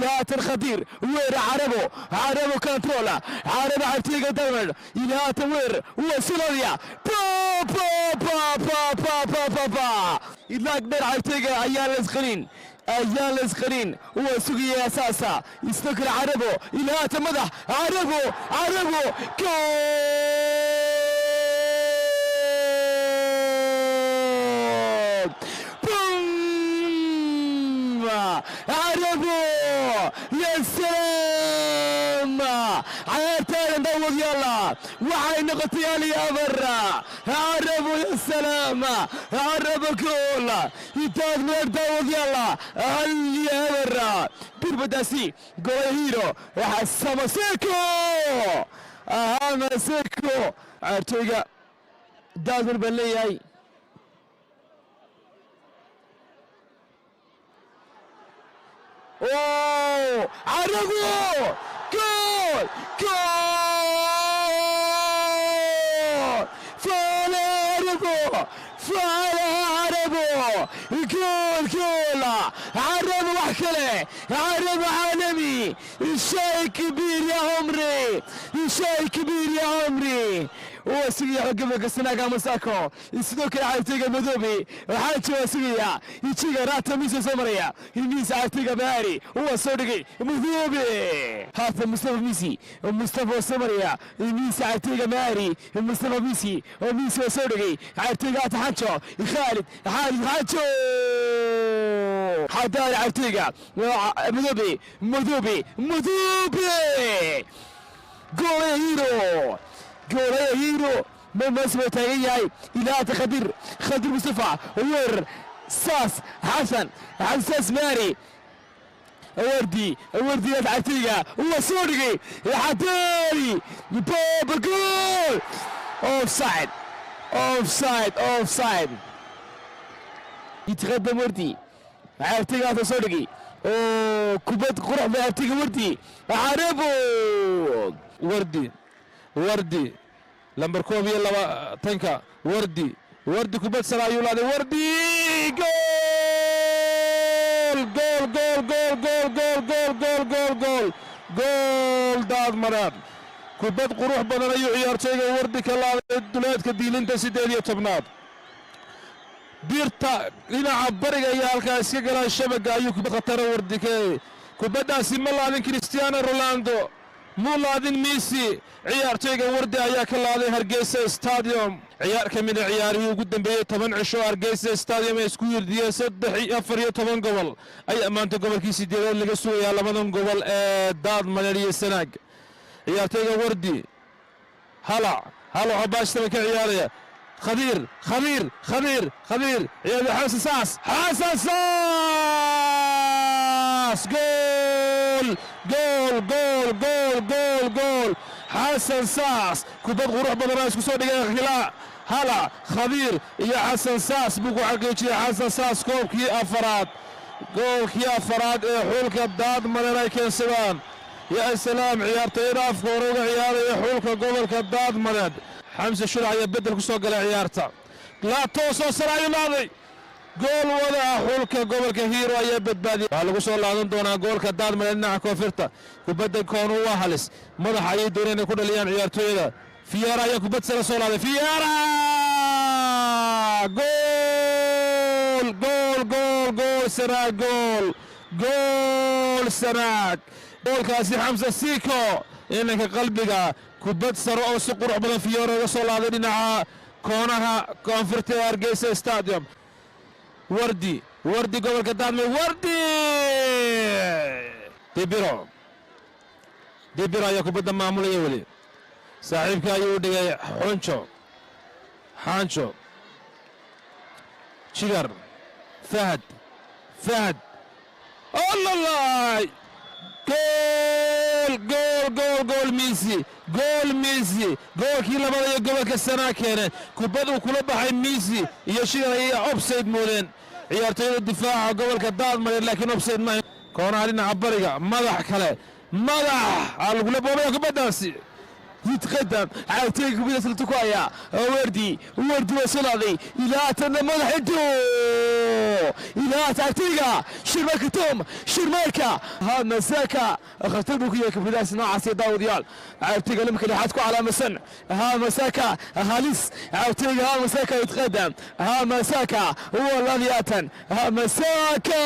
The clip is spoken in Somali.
Ilaa Khadiir weer, Carabo, Carabo control, Carabo cabtiga Dalmar. Ilaa weer waa Suladia, pa pa pa pa pa pa pa. Ilaag dheer cabtiga ayaa la isqarin, ayaa la isqarin, waa sugaya asaasa isla kale. Carabo ilaa madax, Carabo, Carabo, goal! Boom! Carabo, ya salaam! Cayaartaadan daawadayaala waxay noqotay 1-4. Carabo, ya salaam! Carabo gool itaag meer daawadayaala, 1-0. Birbadaasi golay hiro waxaa Samaseko, Hamaseko cayaartooyga Daadmar baan leeyahay. Oh, Carabo! Goal! Goal! فعل عربو، فعل عربو، جول جول عربو، wax kale، عربو عالمي، شيء كبير يا عمري، شيء كبير يا عمري. Waa sugaya gobolka Sanaaga Masako. Sidoo kale caabtiga Madoobe waxaa jooga sugaya ijiga raata miisa soo maraya miisa caabtiga Baari waa soo dhigay Madoobe. Haatan Mustafa Misi, Mustafa waa soo maraya miisa caabtiga Maari, Mustafa Misi oo miisi waa soo dhigay caabtiga haatan Xanjo Khaalid, Khaalid Xanjo xadaar caabtiga Madoobe, Madoobe, Madoobe, goolaya hero, goolaya hero. Meel buu taagan yahay. Ilaa Khadir, Khadir Mustafa weer saas, Xasan, Xasan saas, Maari, wardi, wardigaas cabtiga waa soo dhigay Xadaari baba, goal! Offside, offside, offside! يتقدم وردي، cabtigaas soo dhigay oo kubad qurux bay cabtiga Wardi Carabo. Wardi, Wardi, lambar 21-ka Wardi, Wardi kubad sare ayuu laaday. Wardi, gool, gool, gool, gool, gool, gool, gool, gool, gool, gool, gool! Daadmaraad kubad qurux badan ayuu ciyaartooyga Wardi ka laaday duleedka diilinta 18-aad. Birta dhinaca bariga ayaa halkaa iska galaa shabaga ayuu kubad khatara Wardi ka. Kubaddaasi ma laadin Cristiano Ronaldo, muu laadin Messi, ciyaartooyga Wardi ayaa ka laaday Hargeysa Stadium. Ciyaar ka mida ciyaarihii ugu dambeeyey 10 cisho Hargeysa Stadium ay isku yirdiyeen 3 iyo 14 gobol ayaa maanta gobolkii sideedaad laga sugayaa labadan gobol ee Daadmareer iyo Sanaag. Ciyaartooyga Wardi, halac, halaco baashtaba ka ciyaaraya. Khadiir, Khadiir, Khadiir, Khadiir, ciyaartoy Xasan Saas, Xasan Saas, gool, gool, gool, gool, gool, gool! Xasan Saas kubad qurux badanaa isku soo dhigay khilaa halac, Khadiir iyo Xasan Saas buu ku xaqiijiyey. Xasan Saas koobkii afaraad, goolkii afaraad ee xulka Daadmareer ay keensadaan. Ya salaam! Ciyaartooyada afka hore uga ciyaaraya xulka gobolka Daadmareed. Xamse Shulac ayaa beddel ku soo galay ciyaarta. Laa toosoo sare ayuu laaday, gool wadaha xulka gobolka Hiiro ayaa badbaadiyay. Waxaa lagu soo laadan doonaa goolka Daadmareed dhinaca koonfurta. Kubadda koonu waa halis, madaxa ayay dooneen inay ku dhaliyaan ciyaartooyada. Fiyaara ayaa kubad sare soo laaday. Fiyaara, gool, gool, gool, gool! Sanaag, gool, gool! Sanaag goolkaasi Xamse Siko inanka qalbiga kubad sare oo si qurux badan Fiyoora uga soo laaday dhinaca koonaha koonfurta ee Hargeysa Stadium. Wardi, Wardi, gobolka Daadme, Wardi, Dibiro, Dibiro ayaa kubadda maamulaya weli. Saaxiibka ayuu u dhigay Xunjo, Xaanjo, Jigar, Fahad, Fahad, ololay! Gool, gool, gool, gool! Misi, gool! Misi goolkii labada iyo gobolka Sanaa keeneen. Kubad uu kula baxay Misi iyo Shigar ayay offside moodeen ciyaartooyda difaaca gobolka Daadmareer, laakiin offside ma. Koonaha dhinaca bariga, madax kale, madax aa lagula boobaya kubaddaasi. يتقدم عاوتاني kubada salta ku haya Wardi. Wardi waa soo laaday ilaa tanna madaxa ilaa tactiga Shirmarka, Tom Shirmarka. Ha Masaka khatar buu ku yahay kubadaas noocaas. Daawadayaal, caabtiga lamka lixaad ku calaamadsan ha Masaka halis. Caabtiga ha Masaka يتقدم. ها Masaka هو الذي أتن. ها Masaka.